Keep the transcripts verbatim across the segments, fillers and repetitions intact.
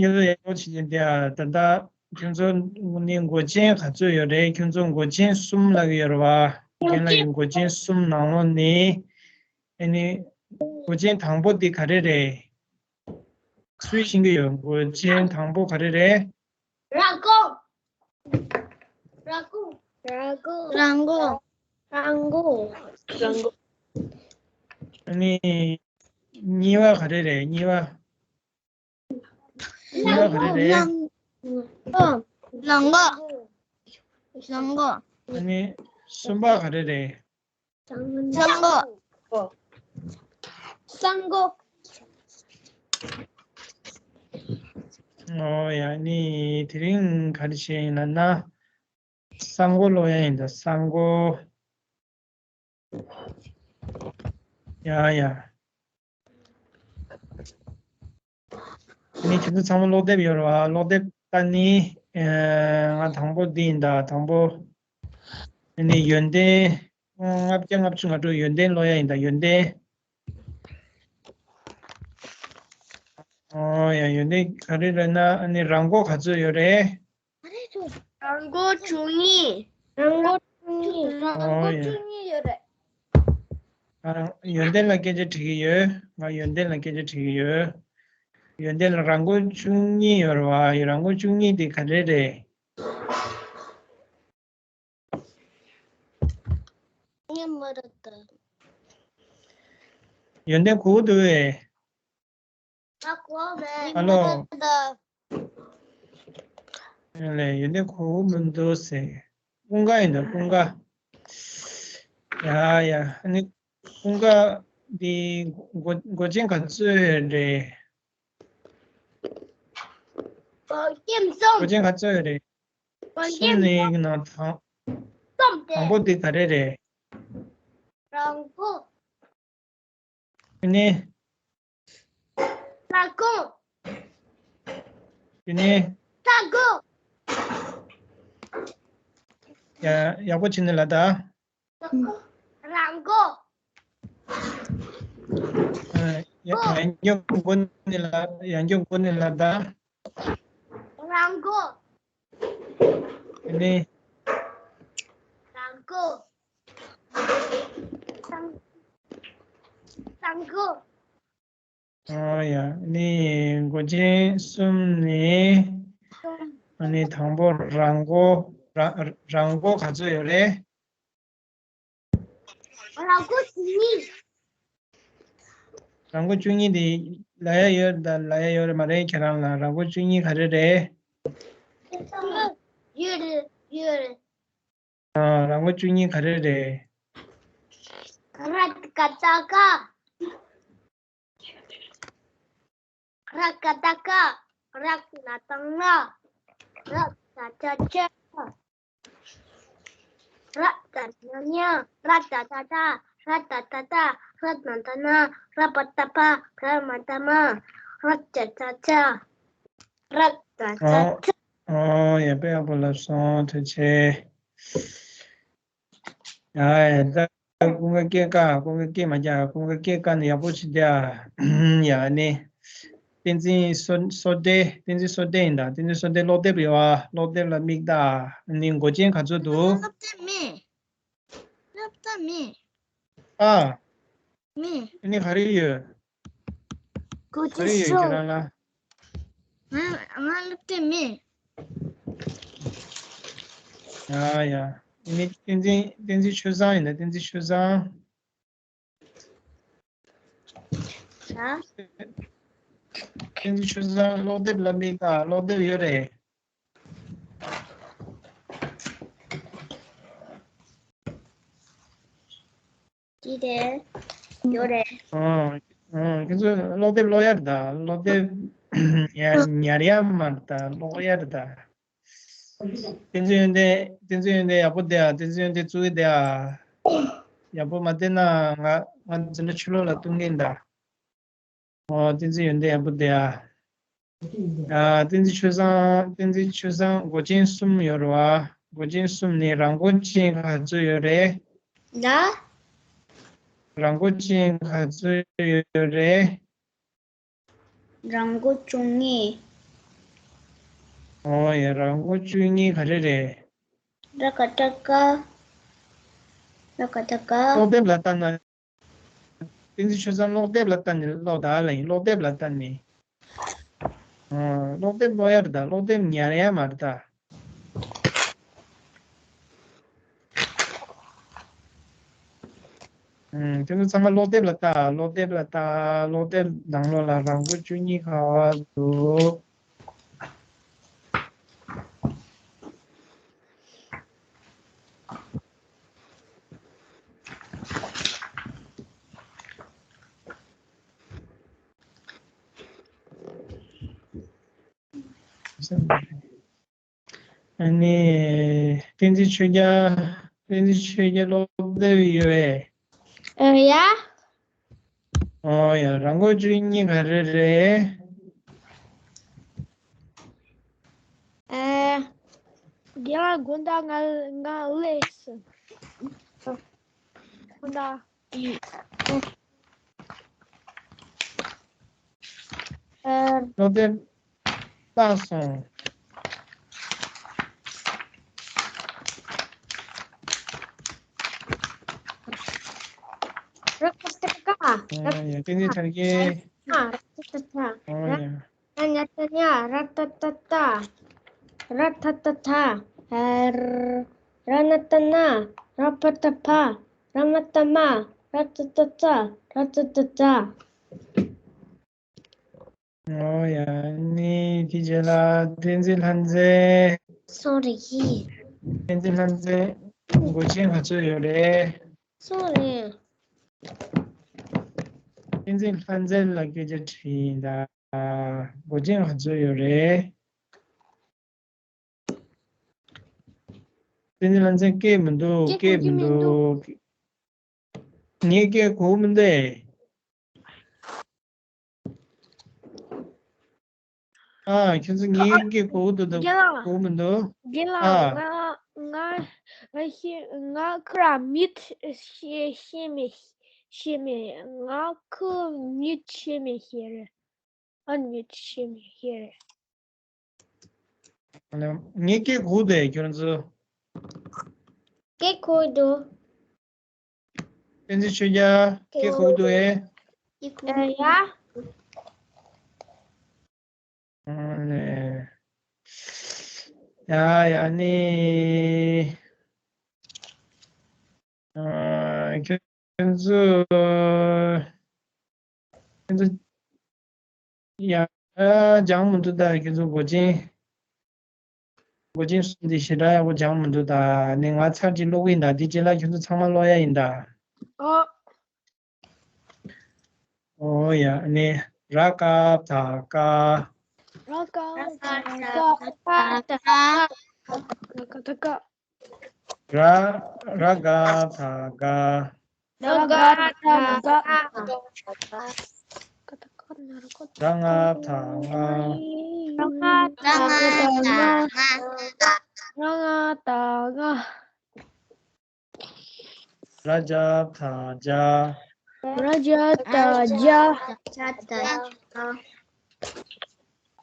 ཁྱོད་ཚོ་ཡག་པོ་བྱེད་ཀྱིན་བསྡད་ཨ། ད་ལྟ་ཁྱོད་ཚོ་ནི་མགོ་ཅན་ག་ཚོད་ཡོད་རེད། ཁྱོད་ཚོ་མགོ་ཅན་གསུམ་ལབ་ཀྱི་ཡོད་རེད་བ། རྒན་ལགས་ཀྱིས་མགོ་ཅན་གསུམ་ནང་ལོགས་ནས་ཨ་ནི་མགོ་ཅན་དང་པོ་འདི་ག་རེ་རེད། སུས་ཤེས་ཀྱི་ཡོད། མགོ་ཅན་དང་པོ་ག་རེ་རེད། རང་མགོ། རང་མགོ། རང་མགོ། རང་མགོ། རང་མགོ། ཨ་ནི་གཉིས་པ་ག་རེ་རེད། གཉིས་པ། གཉིས་པ་ག་རེ་རེད། ལག་མགོ། ལག་མགོ། ཨ་ནི་གསུམ་པ་ག་རེ་རེད། གསང་མགོ། གསང་མགོ། ཨོ་ཡ། ཨ་ནི་དེ་རིང་ག་རེ་བྱས་ཡིན་ལབ་ན། གསང་མགོ་ཀློག་ཡ་ཡིན་ད། གསང་མགོ། ཡ་ཡ། ཨ་ནི་ཁྱེད་ཚོ་ཚང་མ་ཀློག་དེབ་ཡོད་རེད་བ། ཀློག་དེབ་ལྟ་ནི། ཨ། ང་དང་པོ་འདི་ཡིན་ད། དང་པོ། ཨ་ནི་ཡོན་ཏན། ལྔ་བརྒྱ་ལྔ་བཅུ་ང་དྲུག་ཡོན་ཏན་ཀློག་ཡ་ཡིན་ད། ཡོན་ཏན། ཨོ་ཡ། ཡོན་ཏན་ག་རེ་རེད་ན། ཨ་ནི་རང་མགོ་ག་ཚོད་ཡོད་རེད། རང་མགོ་བཅུ་གཉིས། རང་མགོ་བཅུ་གཉིས། རང་མགོ་ཨོ་ཡ། བཅུ་གཉིས་ཡོད་རེད། ང་རང་ཡོན་ཏན་ལ་སྐད་ཆ་དྲི་གི་ཡོད། ང་ཡོན་ཏན་ལ་སྐད་ཆ་དྲི་གི་ཡོད། ཡོན་ཏན་ལ་རང་མགོ་བཅུ་གཉིས་ཡོད་རེད་བ། རང་མགོ་བཅུ་གཉིས་དེ་ག་རེ་རེད། ངས་མ་རེད་ད། ཡོན་ཏན་གོ་གི་འདུག་གས། ང་གོ་མེད། ཨ་ལོ། ངས་མ་རེད་ད། ཡོན་ཏན་གོ་གི་མི་འདུག་ཟེར། ཀུན་དགའ་ཡིན་ད། ཀུན་དགའ། ཡ་ཡ། ཨ་ནི་ཀུན་དགའ་འདི་མགོ་མགོ་ཅན་ག་ཚོད་རེད། མགོ་ཅན་གསུམ། མགོ་ཅན་ག་ཚོད་རེད། མགོ་ཅན་གསུམ་ནི་ནང་དང་། གསུམ་དེ། དང་པོ་འདི་ག་རེ་རེད། རང་མགོ། དེ་ནས། ལག་མགོ། དེ་ནས། ལྟག་མགོ། ཡ། ཡག་པོ་བྱས་ནས་ལབ་ད། རང་མགོ། ཡ། ཡང་སྐྱར་མགོ་ནས་ལབ། ཡང་སྐྱར་མགོ་ནས་ལབ་ད། རང་མགོ། དེ་ནས། རང་མགོ། རང་རང་མགོ། ཨ་ཡ། ནི་མགོ་ཅན་གསུམ་ནི། ཨ་ནི་དང་པོ་རང་མགོ། རང་རང་མགོ་ག་ཚོད་ཡོད་རེད། རང་མགོ་བཅུ་གཉིས། རང་མགོ་བཅུ་གཉིས་དེ་ལབ་ཡ་ཡོད་ད། ལབ་ཡ་ཡོད་རེད་མ་རེད། ཁྱེད་རང་ལ་རང་མགོ་བཅུ་གཉིས་ག་རེ་རེད། ཡོད་རེད། ཡོད་རེད། ཨ། རང་མགོ་བཅུ་གཉིས་ག་རེ་རེད། ར་ཀ་ཏ་ཀ། ར་ཀ་ཏ་ཀ། ར་ན་ད་ར། ར་ཏ་ཏ་ར། ར་ཏ་ན་ར། ར་ཏ་ཏ་ར། ར་ཏ་ཏ་ར། ར་ན་ད་ར། ར་པ་ཏ་པ། ར་མ་ད་ར། ར་ཏ་ཏ་ར། ར་ཏ་ཏ་ར། ཨོ་ཡ། དཔེ་ཡག་པོ་ལབ་སོང་། ཐུགས་རྗེ་ཆེ། ཡ་ཡ། ད་ཀུན་དགའ་སྐད་བཀག་ཀུན་དགའ་སྐད་མ་རྒྱག་ཀུན་དགའ་སྐད་བཀག་ནས་ཡག་པོ་བྱེད་དེ་ཨ། ཡ་ནི། བསྟན་འཛིན་བསོད་བསོད་བདེ། བསྟན་འཛིན་བསོད་བདེ་ཡིན་ད། བསྟན་འཛིན་བསོད་བདེ་ཀློག་དེབ་ཡོད་ཨ། ཀློག་དེབ་ལ་མིག་ལྟ་ཨ། ནི་མགོ་ཅན་ག་ཚོད་འདུག་ཀློག་དེབ་མེད། ཀློག་དེབ་མེད། ཨ། མེད། ཨ་ནི་ག་རེ་ཡོད། གོ་ག་རེ་ཡོད་ཁྱེད་རང་ལ། ང་ང་སློབ་གྲྭ་མེད། ཡ་ཡ། ཨ་ནི་བསྟན་འཛིན་བསྟན་འཛིན་ཆོས་བཟང་ཡིན་ན། བསྟན་འཛིན་ཆོས་བཟང་། ཧ། བསྟན་འཛིན་ཆོས་བཟང་ཀློག་དེབ་ལ་མིག་ལྟ། ཀློག་དེབ་ཡོད་རེད། ཅི་རེད། ཡོད་རེད། ཨང་། ཨང་། ཁྱེད་ཚོས་ཀློག་དེབ་ཀློག་ཡ་རེད་ད། ཀློག་དེབ་ཡ་ཉར་ཡ་མ་རེད་ད། ཀློག་ཡ་རེད་ད། བསྟན་འཛིན་ཡོན་ཏན། བསྟན་འཛིན་ཡོན་ཏན་ཡག་པོ་བསྡད་ཨ། བསྟན་འཛིན་ཡོན་ཏན་བཙུགས་ཀྱི་བསྡད་ཨ། ཡག་པོ་མ་བསྡད་ན་ང་ང་འཛིན་གྲྭ་ཕྱི་ལོགས་ལ་གཏོང་གི་ཡིན་ད། ཨོ། བསྟན་འཛིན་ཡོན་ཏན་ཡག་པོ་བསྡད་ཨ། ཨ། བསྟན་འཛིན་ཆོས་བཟང་། བསྟན་འཛིན་ཆོས་བཟང་མགོ་ཅན་གསུམ་ཡོད་རེད་བ། མགོ་ཅན་གསུམ་ནི་རང་མགོ་ཅན་ག་ཚོད་ཡོད་རེད། ལ། རང་མགོ་ཅན་ག་ཚོད་ཡོད་རེད། རང་མགོ་བཅུ་གཉིས། ཨོ་ཡ། ར་མགོ་བཅུ་གཉིས་ག་རེ་རེད། ར་ཀ་ཏ་ཀ་ར་ཀ་ཏ་ཀ་ཀློག་དེབ་ལ་ལྟ་ན། བསྟན་འཛིན་ཆོས་བཟང་ཀློག་དེབ་ལ་ལྟ་ནས་ཀློག་ད་ལ་ཡིན། ཀློག་དེབ་ལ་ལྟ་ནས། ཨོ། ཀློག་དེབ་ཀློག་ཡ་རེད་ད། ཀློག་དེབ་ཉར་ཡ་མ་རེད་ད། ཨུམ། དེ་ཚོ་ཚང་མ་ཀློག་དེབ་ལ་ལྟ། ཀློག་དེབ་ལ་ལྟ། ཀློག་དེབ་ནང་ལོགས་ལ་ར་མགོ་བཅུ་གཉིས་ག་པར་འདུག་ཨ་ནི། བསྟན་འཛིན་ཆོས་རྒྱལ། བསྟན་འཛིན་ཆོས་རྒྱལ་ཀློག་དེབ་ཡོད་པས། ཨ་ཡ། ཨོ་ཡ། ར་མགོ་བཅུ་གཉིས་ག་རེ་རེད། ཨ། རྒན་ལགས། དགོང་དག་ང་ང་ལས་སོང་། དགོང་དག་ཨ། ཀློག་དེབ་བརླག་སོང་། ར་ཀ་ཏ་ཀ་ཨོ་ཡ། བསྟན་འཛིན་དར་རྒྱས། ཨ། ར་ཀ་ཏ་ཀ་ཨོ་ཡ། ར་ཉ་ཏ་ཉ། ར་ཏ་ཏ་ཏ། ར་ཐ་ཏ་ཐ། ཨ། ར་ན་ཏ་ན། ར་ཕ་ཏ་ཕ། ར་མ་ཏ་མ། ར་ཙ་ཏ་ཙ། ར་ཙ་ཏ་ཙ། ཨོ་ཡ། ནི་དེ་རྗེས་ལ་བསྟན་འཛིན་ལྷ་མཛེས། སོང་རེད་ཡིན། བསྟན་འཛིན་ལྷ་མཛེས་མགོ་ཅན་ག་ཚོད་ཡོད་རེད། སོང་རེད། བསྟན་འཛིན་ལྷ་མཛེས་ལ་སྐད་ཆ་དྲིས་ཡིན་ད། མགོ་ཅན་ག་ཚོད་ཡོད་རེད། བསྟན་འཛིན་ལྷ་མཛེས་སྐད་མི་འདུག་སྐད་མི་འདུག་ངའི་སྐད་གོ་མི་འདུག་ཨ། ཁྱོད་ཚོ་ངའི་སྐད་གོ་གི་འདུག་དང་གོ་མི་འདུག་རྒན་ལགས། ཨ། ང་ང་ང་ཤེས་ང་ཁོ་ར་མིད་ཤེས་ཤེས་མེད་ཤེས་མེད། ང་ཁོ་མིད་ཤེས་མེད་ཤེས་རེད། ཨ་ནི་ཤེས་མི་ཤེས་རེད། ངའི་སྐད་གོ་དེ་ཁྱོད་ཚོ། སྐད་གོ་འདུག་བསྟན་འཛིན་ཆོས་རྒྱལ་སྐད་གོ་འདུག་ཨེ། སྐད་གོ་འདུག་ཡ། ཨ་ནི། ཡ་ཡ་ནི། ཨ། ཁྱོད་ཚོ། ཁྱོད་ཚོ། ཡ། སྦྱང་མི་འདུག་ད། ཁྱོད་ཚོ་མགོ་ཅན། མགོ་ཅན་གསུམ་འདི་ཞེ་དྲག་ཡག་པོ་སྦྱང་མི་འདུག་ད། ནི་ང་ཚར་གཅིག་ཀློག་གི་ཡིན་ད། འདི་རྗེས་ལ་ཁྱོད་ཚོ་ཚང་མ་ཀློག་ཡ་ཡིན་ད། ཨོ། ཨོ་ཡ། ནི། ར་ཀ་བཏགས་རྐ་ར་ཀ་བཏགས་རྐ་ར་ཀ་བཏགས་རྐ་ར་ཀ་བཏགས་རྐ་ར་ར་ག་བཏགས་རྒ་ར་ག་བཏགས་རྒ་ར་ང་བཏགས་ངང་། ར་ང་བཏགས་ང་ར་ང་བཏགས་ང་། ར་ཇ་བཏགས་རྒྱ། ར་ཇ་བཏགས་རྒྱ།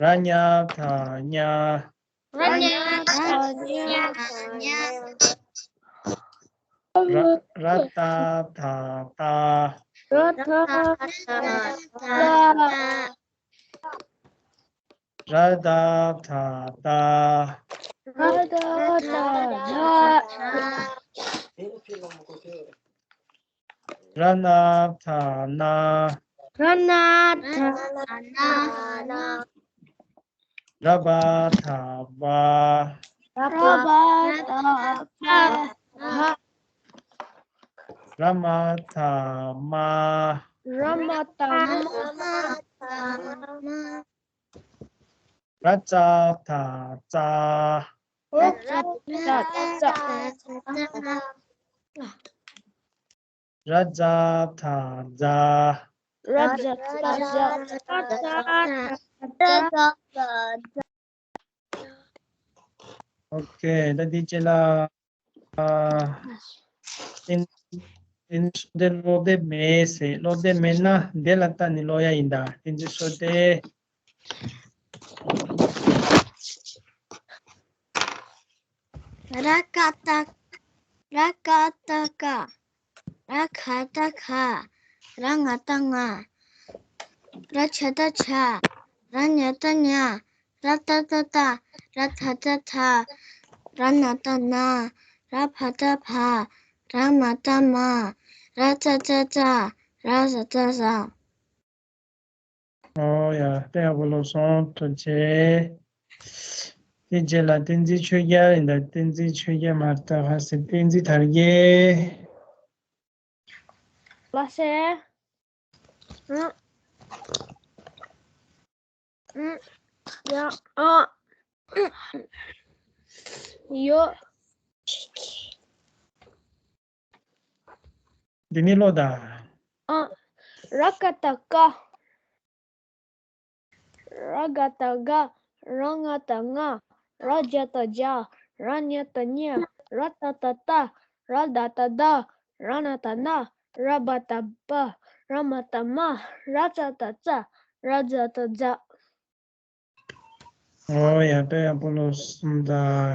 ར་ཉ་བཏགས་རྙ། ར་ཉ་བཏགས་རྙ། ར་ར་ཏ་བཏགས་རྟ། ར་ཏ་བཏགས་རྟ། ར་ད་བཏགས་རྡ། ར་ད་བཏགས་རྡ། ར་ན་བཏགས་རྣ། ར་ན་བཏགས་རྣ། ར་བ་བཏགས་རྦ། ར་བ་བཏགས་རྦ། ར་མ་བཏགས་རྨ། ར་མ་བཏགས་རྨ། ར་ཙ་བཏགས་རྩ། ར་ཙ་བཏགས་རྩ། ར་ཛ་བཏགས་རྫ། ར་ཛ་བཏགས་རྫ། ཨོ་ཁེ། ད་འདི་རྗེས་ལ། ཨ། བསྟན་བསྟན་འཛིན་བསོད་བདེ་ཀློག་དེབ་མེད་ཟེར། ཀློག་དེབ་མེད་ན་འདི་ལ་ལྟ་ནས་ཀློག་ཡ་ཡིན་ད། བསྟན་འཛིན་བསོད་བདེ། ར་ཀ་བཏགས། ར་ཀ་བཏགས་ཀ། ར་ག་བཏགས་ག། ར་ང་བཏགས་ང་། ར་ཇ་བཏགས་ཇ། ར་ཉ་བཏགས་ཉ། ར་ཏ་བཏགས་ཏ། ར་ད་བཏགས་ད། ར་ན་བཏགས་ན། ར་བ་བཏགས་བ། ར་མ་བཏགས་མ། ར་ཙ་བཏགས་ཙ། ར་ཟ་བཏགས་ཟ། ཨོ་ཡ། དཔེ་ཡག་པོ་ཀློག་སོང་། ཐུགས་རྗེ་ཆེ། དེ་རྗེས་ལ་བསྟན་འཛིན་ཆོས་རྒྱལ་ཡིན་ད། བསྟན་འཛིན་ཆོས་རྒྱལ་མ་རེད་ད། ག་ཟེར། བསྟན་འཛིན་དར་རྒྱས། ལགས་སེ། ཨ། ཨ། ཡ། ཨ། ཡོ། འདི་ནི་ཀློག་དང་། ཨ། ར་ཀ་བཏགས་རྐ། ར་ག་བཏགས་རྒ། ར་ང་བཏགས་རྔ། ར་ཇ་བཏགས་རྗ། ར་ཉ་བཏགས་རྙ། ར་ཏ་བཏགས་རྟ། ར་ད་བཏགས་རྡ། ར་ན་བཏགས་རྣ། ར་བ་བཏགས་རྦ། ར་མ་བཏགས་རྨ། ར་ཙ་བཏགས་རྩ། ར་ཛ་བཏགས་རྫ། ཨོ་ཡ། དཔེ་ཡག་པོ་ཀློག་སོང་ད།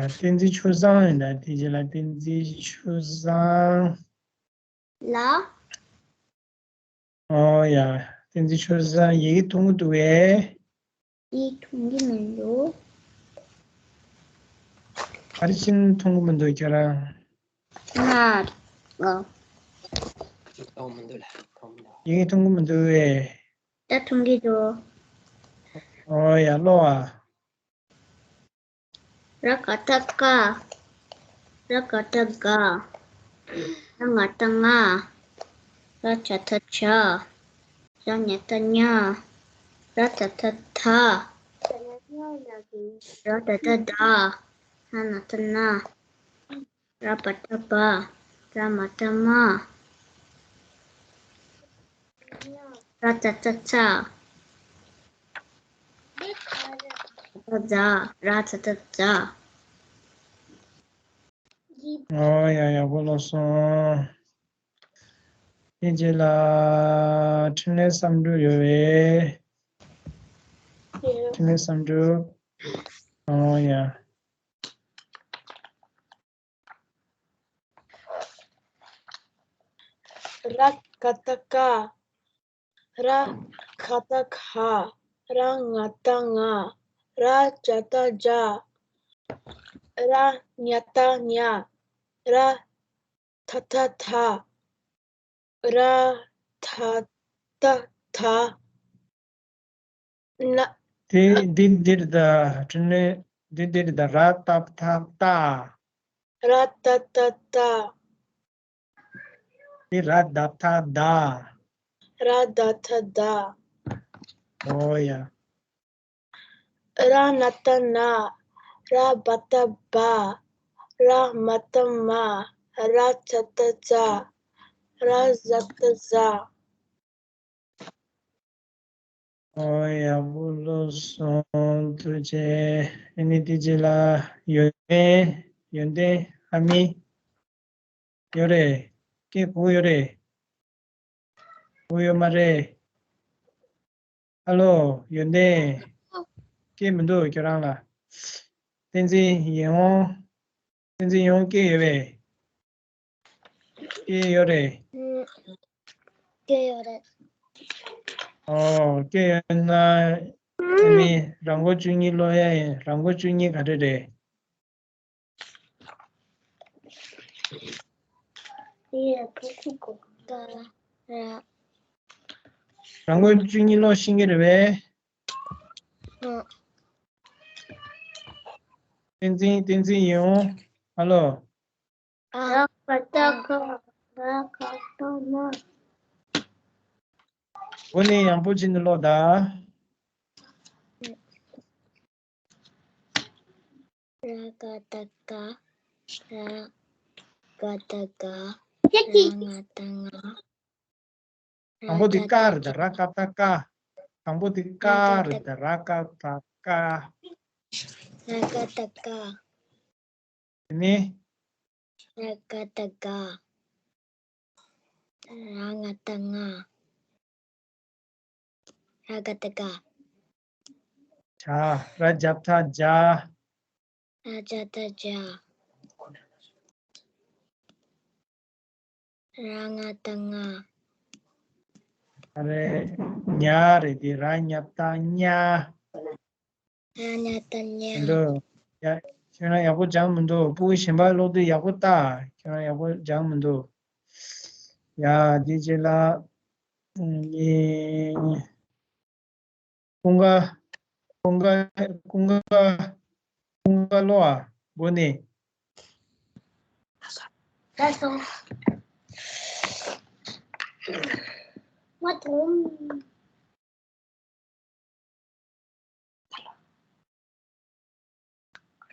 བསྟན་འཛིན་ཆོས་བཟང་ཡིན་ད། དེ་རྗེས་ལ་བསྟན་འཛིན་ཆོས་བཟང་། ལགས། ཨོ་ཡ། བསྟན་འཛིན་ཆོས་བཟང་ཡི་གེ་མཐོང་གི་འདུག་གས། ཡི་གེ་མཐོང་གི་མི་འདུག། ག་རེ་བྱས་ནས་མཐོང་གི་མི་འདུག་ཁྱོད་རང་། ང་། ཨོ། ཡི་གེ་མཐོང་གི་མི་འདུག་གས། ད་མཐོང་གི་འདུག། ཨོ་ཡ། ཀློག་ཨ། ར་ག་བཏགས་རྐ། ར་ག་བཏགས་རྒ། ར་ང་བཏགས་རྔ། ར་ཇ་བཏགས་རྗ། ར་ཉ་བཏགས་རྙ། ར་ད་བཏགས་རྡ། ར་ད་བཏགས་རྡ། ར་ན་བཏགས་རྣ། ར་བ་བཏགས་རྦ། ར་མ་བཏགས་རྨ། ར་ཙ་བཏགས་རྩ། རྫ། ར་ཛ་བཏགས་རྫ། ཨོ་ཡ། ཡག་པོ་ཀློག་སོང་། དེ་རྗེས་ལ་འཕྲིན་ལས་བསམ་གྲུབ་ཡོད་རེད། འཕྲིན་ལས་བསམ་གྲུབ། ཨོ་ཡ། ར་ག་བཏགས་རྐ། ར་ག་བཏགས་རྒ། ར་ང་བཏགས་རྔ། ར་ཇ་བཏགས་རྗ། ར་ཉ་བཏགས་རྙ། ར་ད་བཏགས་རྡ། ར་ད་བཏགས་རྡ། ན། དེ་འདི་འདིར་ད། འཕྲིན་ལས་འདི་འདིར་ད། ར་ཏ་བཏགས་རྟ། ར་ཏ་བཏགས་རྟ། དེ་ར་ད་བཏགས་རྡ། ར་ད་བཏགས་རྡ། ཨོ་ཡ། ར་ན་བཏགས་རྣ། ར་བ་བཏགས་རྦ། ར་མ་བཏགས་རྨ། ར་ཛ་བཏགས་རྫ། ར་ཟ་བཏགས་ཟླ། ཨོ་ཡག་པོ་ཀློག་སོང་། ཐུགས་རྗེ་ཆེ། ཨ་ནི་དེ་རྗེས་ལ་ཡོན་ཏན། ཡོན་ཏན་ཨ་མི། ཡོད་རེད། སྐད་གོ་ཡོད་རེད། གོ་ཡོད་མ་རེད། ཧ་ལོ། ཡོན་ཏན། སྐད་མི་འདུག་ཁྱོད་རང་ལ། བསྟན་འཛིན་ཡིད་འོང་། བསྟན་འཛིན་ཡིད་འོང་སྐད་ཡོད་པས། སྐད་ཡོད་རེད། སྐད་ཡོད་རེད། ཨོ། སྐད་ཡོད་ན་ཨ་ནི་རང་མགོ་བཅུ་གཉིས་ཀློག་ཡ་ཡིན། རང་མགོ་བཅུ་གཉིས་ག་རེ་རེད། རང་མགོ་བཅུ་གཉིས་ཀློག་ཤེས་ཀྱི་རེད་པས། བསྟན་འཛིན། བསྟན་འཛིན་ཡིད་འོང་། ཧ་ལོ། ར་ག་བཏགས་རྒ། ར་ག་བཏགས་རྒ། འོ་ནི་ཡང་པོ་ཅིག་ནི་ཀློག་ད། ར་ག་བཏགས་རྒ། ར་ག་བཏགས་རྒ། ར་ང་བཏགས་རྔ། དང་པོ་དེ་ཀ་རེད་ད། ར་ག་བཏགས་རྐ། དང་པོ་དེ་ཀ་རེད་ད། ར་ག་བཏགས་རྐ། ར་ག་བཏགས་རྐ། དེ་ནས། ར་ག་བཏགས་རྒ། ར་ང་བཏགས་རྔ། ར་ག་བཏགས་རྒ། ཇ། ར་ཇ་བཏགས་རྗ། ར་ཇ་བཏགས་རྗ། ར་ང་བཏགས་རྔ། ཨ་རེ། ཉ་རེད་དེ། ར་ཉ་བཏགས་རྙ། ར་ཉ་བཏགས་རྙ། མི་འདུག་ཡ། ཁྱོད་རང་ཡག་པོ་སྦྱངས་མི་འདུག་སྤུ་གུ་གཞན་པ་ཀློག་དུས་ཡག་པོ་ལྟ། ཁྱོད་རང་ཡག་པོ་སྦྱངས་མི་འདུག་ཡ། དེ་རྗེས་ལ། ཨ་ནི། ཀུན་དགའ། ཀུན་དགའ། ཀུན་དགའ། ཀུན་དགའ་ཀློག་ཨ། འགོ་ནས། ད་སོང་། མ་ཐོང་།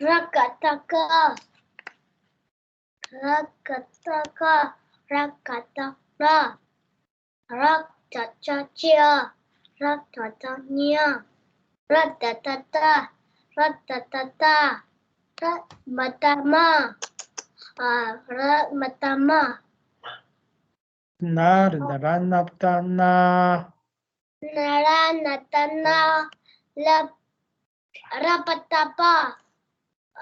ར་ག་བཏགས་རྐ། ར་ག་བཏགས་རྐ། ར་ག་བཏགས་རྐ། ར་ཏ་ཏ་རྐྱ། ར་ཏ་ཏ་རྐྱང་། ར་ཏ་ཏ་རྐྱང་། ར་ཏ་ཏ་རྐྱང་། ར་མ་བཏགས་རྨ། ཨ། ར་མ་བཏགས་རྨ། ན་རེད་ད། ར་ན་བཏགས་རྣ། ན་ར་ན་བཏགས་རྣ། ལ། ར་པ་བཏགས་རྤ།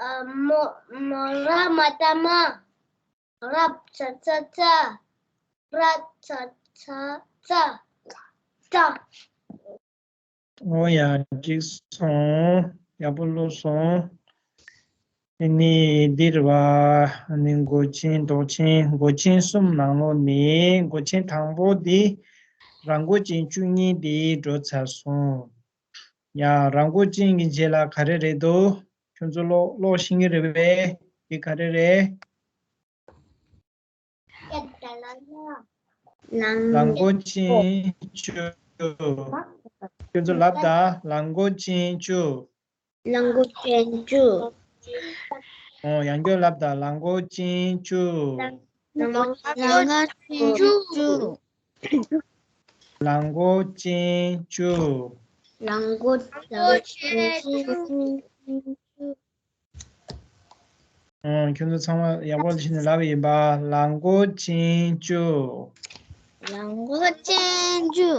ཨ། མོ། མོ། ར་མ་བཏགས་རྨ། ར་ཙ་ཚ་རྩ། ར་ཙ་ཚ་རྩ། རྩ། ཨོ་ཡ། འགྲིག་སོང་། ཡག་པོ་ཀློག་སོང་། ཨ་ནི་འདིར་བ། ཨ་ནི་མགོ་ཅན་འདོགས་ཅན། མགོ་ཅན་གསུམ་ནང་ལོགས་ནས་མགོ་ཅན་དང་པོ་འདི། ར་མགོ་ཅན་བཅུ་གཉིས་འདི་འགྲོ་ཚར་སོང་། ཡ། ར་མགོ་ཅན་གྱི་རྗེས་ལ་ག་རེ་རེད་འདུག་ཁྱོད་ཚོ་ཀློག་ཀློག་ཤེས་ཀྱི་རེད་པས། འདི་ག་རེ་རེད། ལ་མགོ་ཅན་བཅུ། ཁྱོད་ཚོ་ལབ་དང་། ལ་མགོ་ཅན་བཅུ། ལ་མགོ་ཅན་བཅུ། ཨོ། ཡང་བསྐྱར་ལབ་དང་། ལ་མགོ་ཅན་བཅུ། ལ་མགོ་ཅན་བཅུ། ལ་མགོ་ཅན་བཅུ། ལ་མགོ་ཅན་བཅུ། ཨོ། ཁྱོད་ཚོ་ཚང་མ་ཡག་པོ་བྱས་ནས་ལབ་པ་ཡིན་པ། ལ་མགོ་ཅན་བཅུ། ལ་མགོ་ཅན་བཅུ།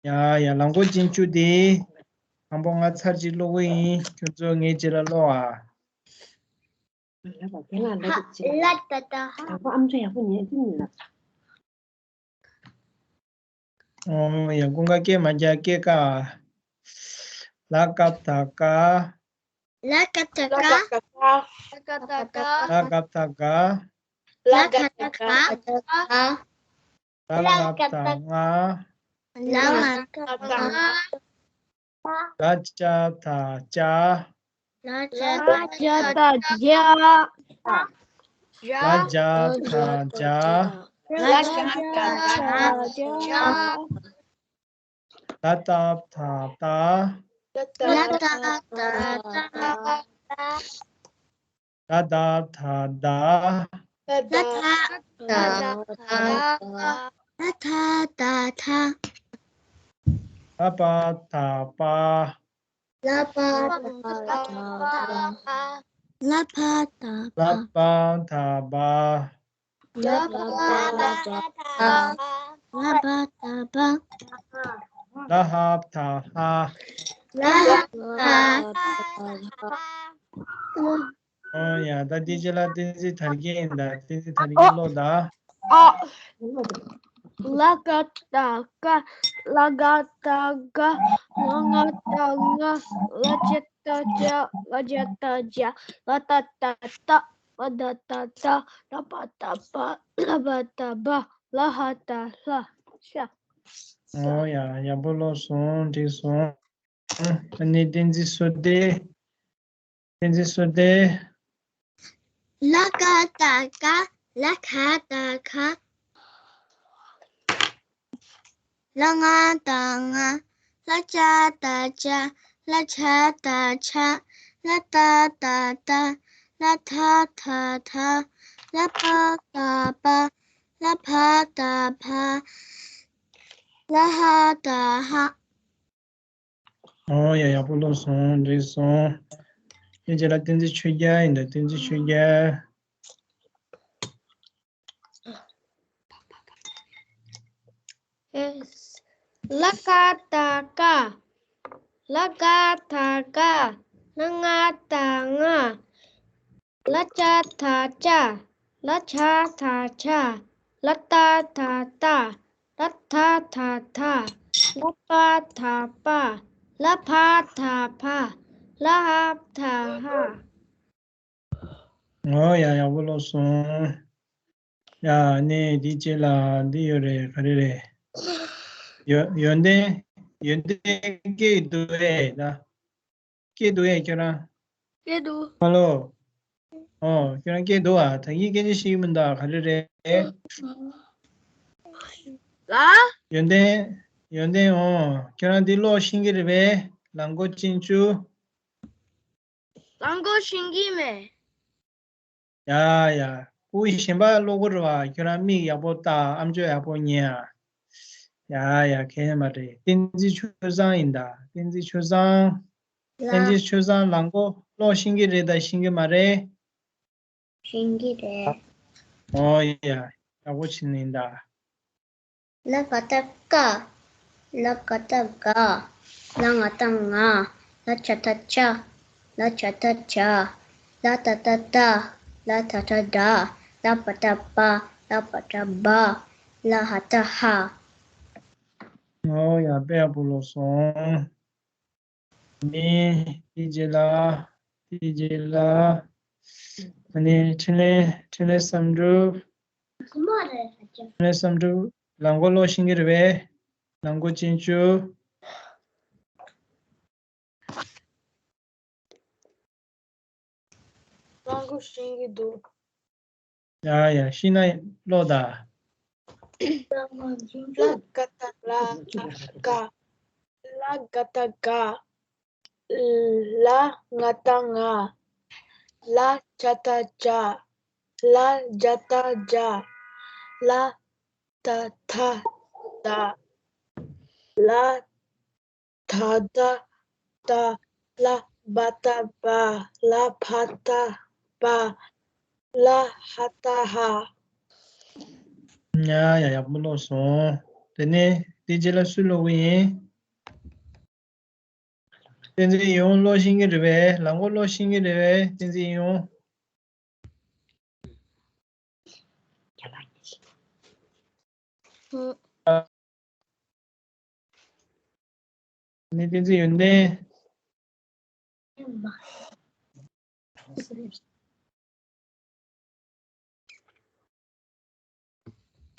ཡ་ཡ། ལ་མགོ་ཅན་བཅུ་དེ། དང་པོ་ང་ཚར་གཅིག་ཀློག་གི་ཡིན། ཁྱོད་ཚོ་ངའི་རྗེས་ལ་ཀློག་ཨ། ལ་ཏ་ཏ་ཧ། ཨོ་ཡ། ཀུན་དགའ་སྐད་མ་རྒྱག་སྐད་ཀ། ལ་ཀ་བཏགས་ཀ། ལ་ཀ་བཏགས་ཀ། ལ་ཀ་བཏགས་ཀ། ལ་ཀ་བཏགས་ཀ། ལ་ཀ་བཏགས་ཀ། ལ་ང་བཏགས་ལྔ། ལ་ང་བཏགས་ལྔ། ལ་ཇ་བཏགས་ལྗ། ལ་ཇ་བཏགས་ལྗ། ལ་ཇ་བཏགས་ལྗ། ལ་ཇ་བཏགས་ལྗ། ལ་ཏ་བཏགས་ལྟ། ལ་ཏ་བཏགས་ལྟ། ལ་ད་བཏགས་ལྡ། ལ་ད་བཏགས་ལྡ། ལ་ད་བཏགས་ལྡ། ལ་བ་བཏགས་ལྦ། ལ་བ་བཏགས་ལྦ། ལ་བ་བཏགས་ལྦ། ལ་བ་བཏགས་ལྦ། ལ་བ་བཏགས་ལྦ། ལ་བ་བཏགས་ལྦ། ལ་ཧ་བཏགས་ལྷ། ལ་ཧ་བཏགས་ལྷ། ཨོ་ཡ། ད་དེ་རྗེས་ལ་བསྟན་འཛིན་དར་རྒྱས་ཡིན་ད། བསྟན་འཛིན་དར་རྒྱས་ཀློག་ད། ཨ། ལ་ག་བཏགས་ཀ། ལ་ག་བཏགས་ག། ལ་ང་བཏགས་ལྔ། ལ་ཇ་བཏགས་ལྗ། ལ་ཇ་བཏགས་ལྗ། ལ་ཏ་བཏགས་ལྟ། ལ་ད་བཏགས་ལྡ། ལ་བ་བཏགས་ལྦ། ལ་བ་བཏགས་ལྦ། ལ་ཧ་བཏགས་ལྷ། ཤ། ཨོ་ཡ། ཡག་པོ་ཀློག་སོང་། འགྲིག་སོང་། ཨ་ནི་བསྟན་འཛིན་བསོད་བདེ། བསྟན་འཛིན་བསོད་བདེ། ལ་ག་བཏགས་ཀ། ལ་ག་བཏགས་ཀ། ལ་ང་བཏགས་ལྔ། ལ་ཇ་བཏགས་ལྗ། ལ་ཇ་བཏགས་ལྗ། ལ་ཏ་བཏགས་ལྡ། ལ་ད་བཏགས་ལྡ། ལ་བ་བཏགས་ལྦ། ལ་བ་བཏགས་ལྦ། ལ་ཧ་བཏགས་ལྷ། ཨོ་ཡ། ཡག་པོ་ཀློག་སོང་། འགྲིག་སོང་། དེ་རྗེས་ལ་བསྟན་འཛིན་ཆོས་རྒྱལ་ཡིན་ད། བསྟན་འཛིན་ཆོས་རྒྱལ། ལ་ག་བཏགས་ལྐ། ལ་ག་བཏགས་ལྐ། ལ་ང་བཏགས་ལྔ། ལ་ཇ་བཏགས་ལྗ། ལ་ཇ་ད་ཇ། ལ་ཏ་ད་ཏ། ལ་ད་ད་ད། ལ་པ་ད་པ། ལ་བ་ད་བ། ལ་ཧ་ད་ཧ། ཨོ་ཡ། ཡག་པོ་ཀློག་སོང་། ཡ། ནས་འདི་རྗེས་ལ་འདི་ཡོད་རེད། ག་རེ་རེད། ཡོན་ཡོན་ཏན། ཡོན་ཏན་སྐྱེས་འདུག་ཨེ་ད། སྐྱེས་འདུག་ཨེ་ཁྱོད་རང་། སྐྱེས་འདུག་ཧ་ལོ། ཨོ། ཁྱོད་རང་སྐྱེས་འདུག་ཨ། ད་གིན་སྐད་ཆ་བཤད་ཀྱི་མི་འདུག་ག་རེ་རེད། ལ། ཡོན་ཏན། ཡོན་ཏན། ཨོ། ཁྱོད་རང་འདི་ཀློག་ཤེས་ཀྱི་རེད་པས། ལ་མགོ་ཅན་བཅུ། ལ་མགོ་ཤེས་ཀྱི་མེད། ཡ་ཡ། ཁོ་གཞན་པ་ཀློག་གི་རེད་པ། ཁྱོད་རང་མིག་ཡག་པོ་ལྟ། ཨམ་ཅོག་ཡག་པོ་ཉན་ཨ། ཡ་ཡ། གལ་མ་རེད། བསྟན་འཛིན་ཆོས་བཟང་ཡིན་ད། བསྟན་འཛིན་ཆོས་བཟང་། བསྟན་འཛིན་ཆོས་བཟང་ལ་མགོ་ཀློག་ཤེས་ཀྱི་རེད་ད་ཤེས་ཀྱི་མ་རེད། ཤེས་ཀྱི་རེད། ཨོ་ཡ། ཡག་པོ་བྱས་ནས་ཡིན་ད། ལ་ག་བཏགས་ཀ། ལ་ག་བཏགས་ག། ལ་ང་བཏགས་ང་། ལ་ཇ་བཏགས་ལྕ། ལ་ཇ་བཏགས་ལྗ། ལ་ཏ་བཏགས་ལྟ། ལ་ད་བཏགས་བཏགས། ལ་བ་བཏགས་བཏབ། ལ་བ་བཏགས་བབ། ལ་ཧ་བཏགས་ཧབ། ཨོ་ཡ། དཔེ་ཡག་པོ་ཀློག་སོང་། ནས་དེའི་རྗེས་ལ། དེའི་རྗེས་ལ། ཨ་ནི་འཕྲིན་ལས། འཕྲིན་ལས་བསམ་གྲུབ། འཕྲིན་ལས་བསམ་གྲུབ། ལ་མགོ་ཀློག་ཤེས་ཀྱི་རེད་པས། ལ་མགོ་ཅན་བཅུ། ལ་མགོ་ཤེས་ཀྱི་འདུག་ཡ་ཡ། ཤེས་ན་ཀློག་ད། ལ་ག་བཏགས་ལ། ག། ལ་ག་བཏགས་ག། ལ་ང་བཏགས་ང་། ལ་ཇ་བཏགས་ལྗ། ལ་ཇ་བཏགས་ལྗ། ལ་ཏ་བཏགས་ཏ། ལ་ད་བཏགས་ད། ལ་བ་བཏགས་བབ། ལ་བ་བཏགས་བབ། ལ་ཧ་བཏགས་ཧབ། ཡ་ཡ། ཡག་པོ་ཀློག་སོང་། དེ་ནས་དེའི་རྗེས་ལ་སུས་ཀློག་གི་ཡིན། བསྟན་འཛིན་ཡིད་འོང་ཀློག་ཤེས་ཀྱི་རེད་པས། ལ་མགོ་ཀློག་ཤེས་ཀྱི་རེད་པས། བསྟན་འཛིན་ཡིད་འོང་། ཨ། ནས་བསྟན་འཛིན་ཡོན་ཏན།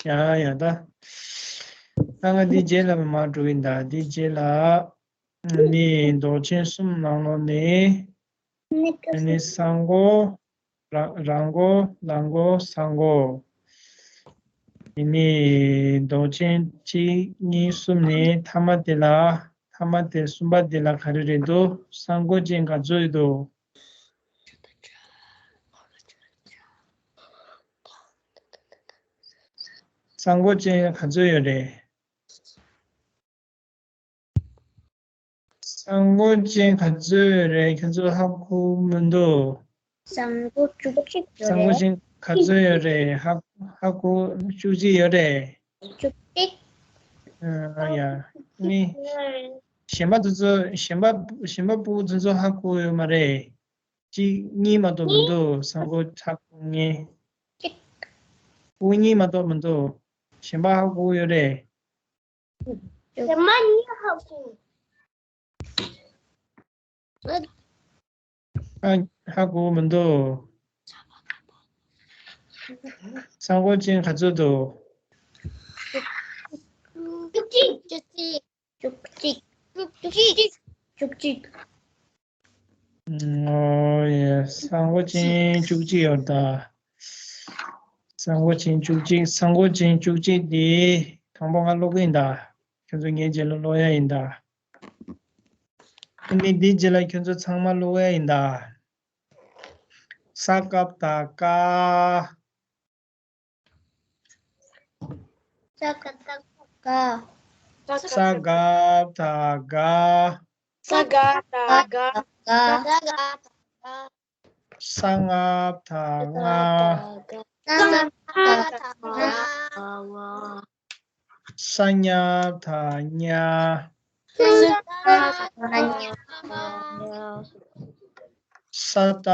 ཡ་ཡ། ད་ད་ང་འདི་རྗེས་ལ་མར་འགྲོ་གི་ཡིན་ད། འདི་རྗེས་ལ་ནི་མདོག་ཅན་གསུམ་ནང་ལོགས་ནས་ནི་ས་མགོ། ར་ར་མགོ། ལ་མགོ། ས་མགོ། དེ་ནས་མདོག་ཅན་གཅིག་གཉིས་གསུམ་ནས་ཐ་མ་དེ་ལ། ཐ་མ་དེ་གསུམ་པ་དེ་ལ་ག་རེ་རེད་འདུག་ས་མགོ་ཅན་ག་ཚོད་ཡོད་འདུག་ས་མགོ་ཅན་ག་ཚོད་ཡོད་རེད། ས་མགོ་ཅན་ག་ཚོད་རེད། ཁྱོད་ཚོ་ཧ་གོ་མི་འདུག་ས་མགོ་བཅུ་གཅིག་ཡོད་རེད། ས་མགོ་ཅན་ག་ཚོད་ཡོད་རེད། ཧ་ཧ་གོ། བཅུ་གཅིག་ཡོད་རེད། བཅུ་གཅིག་ཨ་ཡ། ནི་གཞན་པ་དེ་ཚོ། གཞན་པ་གཞན་པ་ཕྲུ་གུ་དེ་ཚོ་ཧ་གོ་ཡོད་མ་རེད། གཅིག་གཉིས་མ་གཏོགས་མི་འདུག་ས་མགོ་ཧ་གོ་མཁན། གཅིག་ཕྲུ་གུ་གཉིས་མ་གཏོགས་མི་འདུག་གཞན་པ་ཧ་གོ་ཡོད་རེད། ཨ། ཧ་གོ་མི་འདུག་ས་མགོ་ཅན་ག་ཚོད་འདུག་བཅུ་གཅིག་བཅུ་གཅིག་བཅུ་གཅིག་བཅུ་གཅིག་ཨོ་ཡེ། ས་མགོ་ཅན་བཅུ་གཅིག་ཡོད་ད། ས་མགོ་ཅན་བཅུ་གཅིག་ས་མགོ་ཅན་བཅུ་གཅིག་འདི་དང་པོ་ང་ཀློག་གི་ཡིན་ད། ཁྱོད་ཚོ་ངའི་རྗེས་ལ་ཀློག་ཡ་ཡིན་ད། ཨ་ནི་འདིའི་རྗེས་ལ་ཁྱོད་ཚོ་ཚང་མ་ཀློག་ཡ་ཡིན་ད། ས་ཀ་བཏགས་སྐ། ས་ཀ་བཏགས་སྐ། ས་ག་བཏགས་སྒ། ས་ག་བཏགས་སྒ། ས་ང་བཏགས་སྔ། ས་ང་བཏགས་སྔ། ས་ཉ་བཏགས་སྙ། ས་ཏ་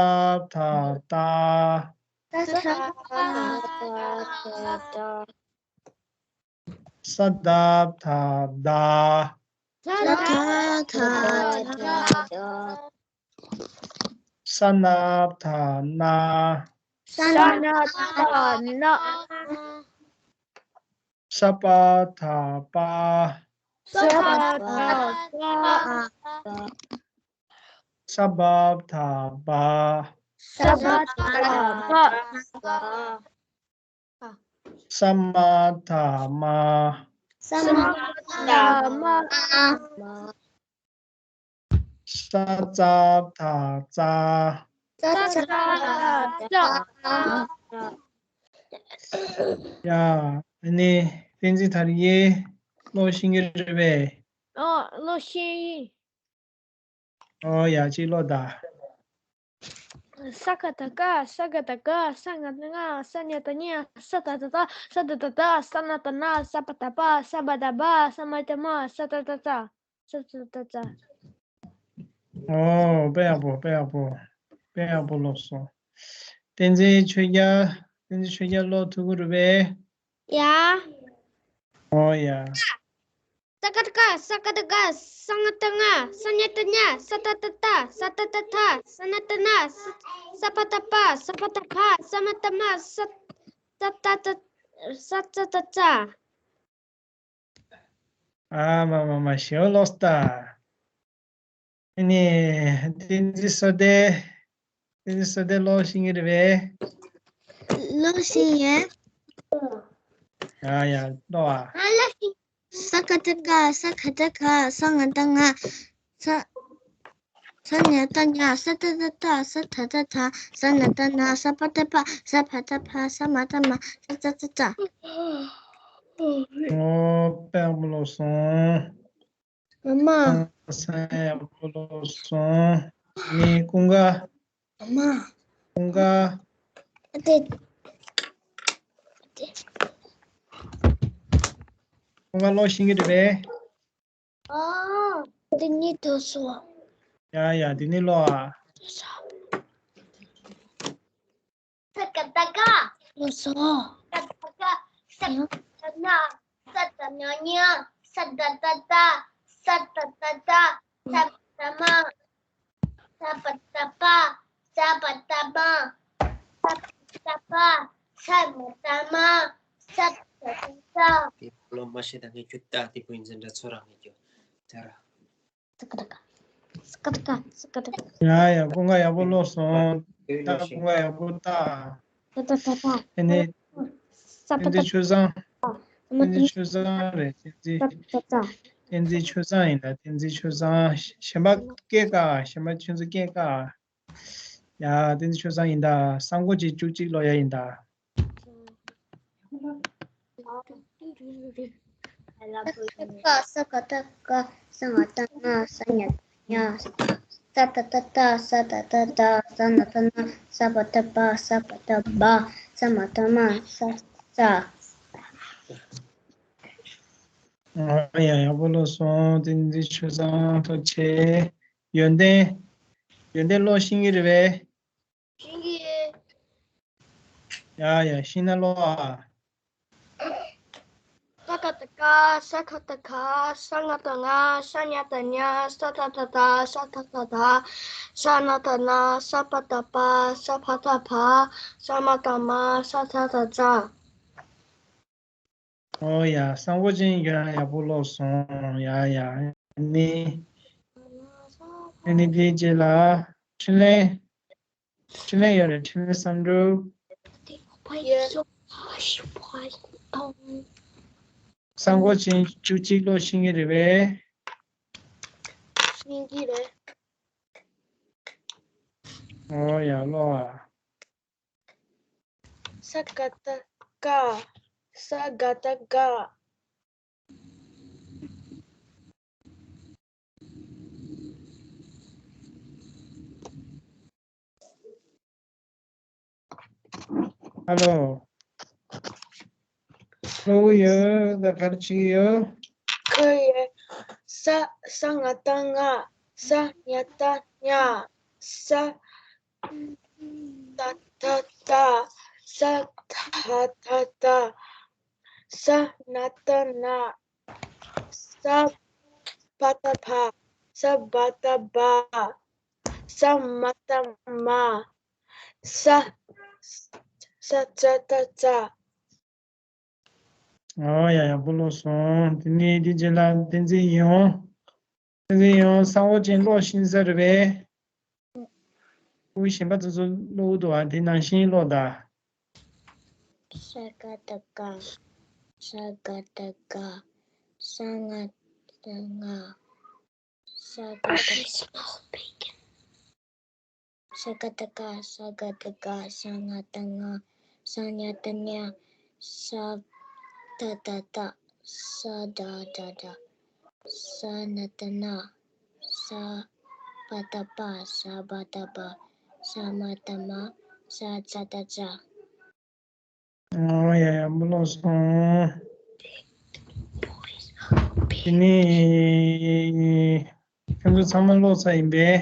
བཏགས་སྟ། ས་ད་ད་ད། ས་ད་ད་ད། ས་ད་ད་ད། ས་ན་ད་ན། ས་ན་ད་ན། ས་པ་ད་པ། ས་པ་ད་པ། ས་བ་ད་བ། ས་བ་ད་བ། ས་མ་ད་མ། ས་མ་ད་མ། ས་ཙ་ད་ཙ། ས་ཙ་ད་ཙ། ཡ། ཨ་ནི་བསྟན་འཛིན་དར་རྒྱས་ཀློག་ཤེས་ཀྱི་རེད་པས། ཨོ། ཀློག་ཤེས་ཡིན། ཨོ་ཡ། གཅིག་ཀློག་དང་། ས་ག་ད་སྐ། ས་ག་ད་སྐ། ས་ང་ད་ང་། ས་ཉ་ད་ཉ། ས་ད་ད་ད། ས་ད་ད་ད། ས་ན་ད་ན། ས་པ་ད་པ། ས་བ་ད་བ། ས་མ་ད་མ། ས་ཏ་ད་ཙ། ས་ཏ་ད་ཙ། ཨོ། དཔེ་ཡག་པོ། དཔེ་ཡག་པོ། དཔེ་ཡག་པོ་ཀློག་སོང་། བསྟན་འཛིན་ཆོས་རྒྱལ། བསྟན་འཛིན་ཆོས་རྒྱལ་ཀློག་ཐུབ་ཀྱི་རེད་པས། ཡ། ཨོ་ཡ། ས་ག་ད་སྐ། ས་ག་ད་སྐ། ས་ང་ད་ང་། ས་ཉ་ད་ཉ། ས་ཏ་ད་ད། ས་ཏ་ད་ད། ས་ན་ད་ན། ས་ས་པ་ད་པ། ས་བ་ད་བ། ས་མ་ད་མ། ས་ཏ་ད་ད། ས་ཏ་ད་ཙ། ཨ་མ་མ་མ། ཞེ་པོ་ཀློག་སོང་ད། ཨ་ནི་བསྟན་འཛིན་བསོད་བདེ། བསྟན་འཛིན་བསོད་བདེ་ཀློག་ཤེས་ཀྱི་རེད་པས། ཀློག་ཤེས་ཡོད། ཡ་ཡ། ཀློག་ཨ། ཨ། ཀློག་ཤེས། ས་ག་ད་སྐ། ས་ག་ད་སྐ། ས་ང་ད་ང་། ས་ས་ཉ་ད་ཉ། ས་ཏ་ད་ད། ས་ཏ་ད་ད། ས་ན་ད་ན། ས་པ་ད་པ། ས་བ་ད་བ། ས་མ་ད་མ། ས་ཏ་ད་ཙ། ཨོ། དཔེ་ཡག་པོ་ཀློག་སོང་། ཨ་མ། ཨ། ཡག་པོ་ཀློག་སོང་། ནི་ཀུན་དགའ། ཨ་མ། ཀུན་དགའ། ཨ་ཏི། ཨ་ཏི། ཀུན་དགའ་ཀློག་ཤེས་ཀྱི་རེད་པས། ཨ། འདི་ནི་ཐོས་སོང་། ཡ་ཡ། འདི་ནི་ཀློག་ཨ། ས་ག་ད་སྐ། ལགས་སོ། ས་ག་ད་སྐ། ས་ག་ད་སྐ། ས་ད་ཉ་ཉ། ས་ད་ད་ད། ས་ཏ་ད་ད། ས་མ་ད་མ། ས་པ་ད་པ། ས་བ་ད་བ། ས་པ་ད་པ། ས་མ་ད་མ། ས་ཏ་ད་ཙ། དེ་ལོ་མ་ཤེས་ད་ངས་ཁྱོད་ལྟ། དེ་བུ་ཡིན་ཟེར་འདྲ་ཚོ་རང་ངས་ཁྱོད་ལྟ་ར། ས་ག་ད་སྐ། ས་ག་ད་སྐ། ས་ག་ད་སྐ། ཡ་ཡ། ཀུན་དགའ་ཡག་པོ་ཀློག་སོང་། ད་ཀུན་དགའ་ཡག་པོ་ལྟ། ད་ད་ད་ད། ཨ་ནི། ས་པ་ད། བསྟན་འཛིན་ཆོས་བཟང་། ས་མ་ད། བསྟན་འཛིན་ཆོས་བཟང་རེད། བསྟན་འཛིན། ས་པ་ད་ད། བསྟན་འཛིན་ཆོས་བཟང་ཡིན་ད། བསྟན་འཛིན་ཆོས་བཟང་། གཞན་པ་སྐད་དཀའ། གཞན་པ་ཁྱོད་ཚོ་སྐད་དཀའ། ཡ། བསྟན་འཛིན་ཆོས་བཟང་ཡིན་ད། ས་མགོ་ཅིག་བཅུ་གཅིག་ཀློག་ཡ་ཡིན་ད། ས་ག་ད་སྐ། ས་ང་ད་ང་། ས་ཉ་ད་ཉ། ས་ཏ་ད་ད། ས་ཏ་ད་ད། ས་ན་ད་ན། ས་བ་ད་བ། ས་བ་ད་བ། ས་མ་ད་མ། ས་ཏ་ཙ། ཨ་ཡ། ཡག་པོ་ཀློག་སོང་། བསྟན་འཛིན་ཆོས་བཟང་། ཐུགས་རྗེ་ཆེ། ཡོན་ཏན། ཡོན་ཏན་ཀློག་ཤེས་ཀྱི་རེད་པས། ཤེས་ཀྱི་ཡོད། ཡ་ཡ། ཤེས་ན་ཀློག་ཨ། ས་ག་ད་སྐ། ས་ག་ད་སྐ། ས་ང་ད་ང་། ས་ཉ་ད་ཉ། ས་ཏ་ད་ད། ས་ཏ་ད་ད། ས་ན་ད་ན། ས་པ་ད་པ། ས་བ་ད་བ། ས་མ་ད་མ། ས་ཏ་ད་ཙ། ཨོ་ཡ། ས་མགོ་ཅན་ཡང་ཡག་པོ་ཀློག་སོང་། ཡ་ཡ། ཨ་ནི། ཨ་ནི་དེའི་རྗེས་ལ་འཕྲིན་ལས། འཕྲིན་ལས་ཡོད་རེད། འཕྲིན་ལས་བསམ་འགྲུབ། ཡོད། ས་མགོ་ཅན་བཅུ་གཅིག་ཀློག་ཤེས་ཀྱི་རེད་པས། ཤེས་ཀྱི་རེད། ཨོ་ཡ། ཀློག་ཨ། ས་ག་ད་སྐ། ས་ག་ད་སྐ། ཧ་ལོ། ཀློག་གི་ཡོད་ད། ག་རེ་བྱེད་ཀྱི་ཡོད། ཁོ་ཡི་ས། ས་ང་ད་ང་། ས་ཉ་ད་ཉ། ས་ཏ་ད་ ཏ། ས་ད་ད་ཏ། ས་ན་ད་ན། ས་བ་ད་བ། ས་བ་ད་བ། ས་མ་ད་མ། ས་ས་ཙ་ད་ཙ། ཨོ་ཡ་ཡ། སྤོ་ལོ་སོང་། དེ་ནས་དེ་རྗེས་ལ་བསྟན་འཛིན་ཡོང་། བསྟན་འཛིན་ཡོང་། ས་འོག་ཅན་ཀློག་ཤེས་ས་རེད་པས། ཁོའི་གཞན་པ་ཚོ་ཚོ་ཀློག་འདུག་ཨ། དེ་ནང་བཞིན་ཀློག་ད། ས་ག་ད་ག་ས་ག་ད་ག་ས་ང་ད་ང་ས་ག་ད་ས་ག་ད་ག་ས་ག་ད་ག་ས་ང་ད་ང་ས་ཉ་ད་ཉ་ས་ད་ད་ད་ས་ད་ད་ད། ས་ན་ད་ན། ས་བ་ད་བ། ས་བ་ད་བ། ས་མ་ད་མ། ས་ཙ་ད་ཙ། ཨོ་ཡ་ཡ། སྤོ་ལོ་སོང་། དེ་ནས་ཁྱོད་ཚོ་ཚང་མ་ཀློག་ཚར་ཡིན་པས།